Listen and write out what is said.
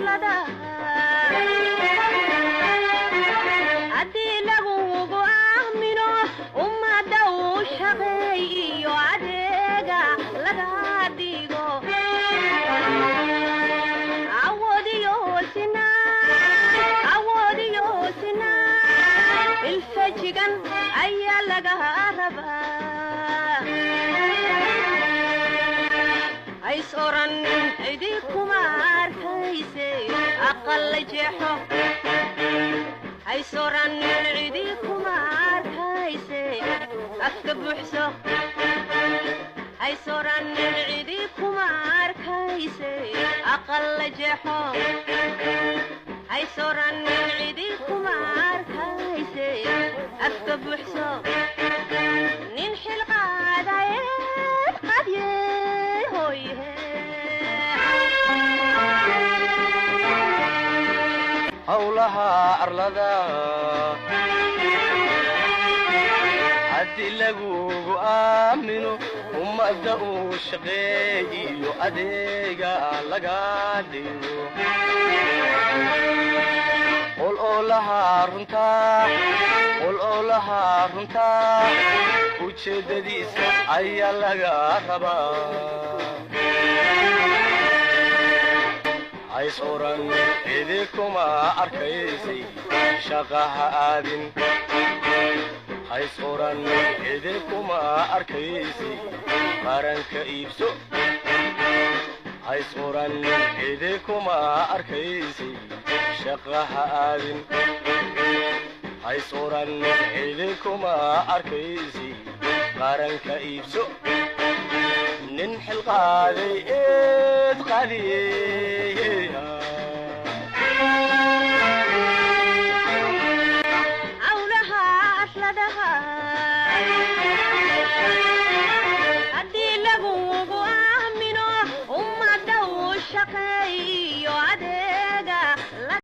Xafladaha haddii lagugu aamino ummadda uu shaqeey iyo adeega laga dhigo, awoodiyo sinaan, awoodiyo sinaan, ilfajigan ayaa laga rabaa. Hays oran cidi kuma arkayse aqal jeexo, hays oran cidi kuma arkayse afka buuxso, hays oran cidi kuma arkayse aqal jeexo, hays oran cidi kuma arkayse afka buuxso. Nin xil qaadayeed qadye hoye. Howlaha arlada haddii lagugu aamino ummadda uu shaqeey iyo adeega laga dhigo, qol oolaha runtaa, qol oolaha runtaa, ujeeddadiisa ayaa laga rabaa. Hays oran cidi kuma arkaysay shaqa ha aadin, hays oran cidi kuma arkaysay qaranka iibso, hays oran cidi kuma arkaysay shaqa ha aadin, hays oran cidi kuma arkaysay qaranka iibso. Nin xilqaaday eed qadiye.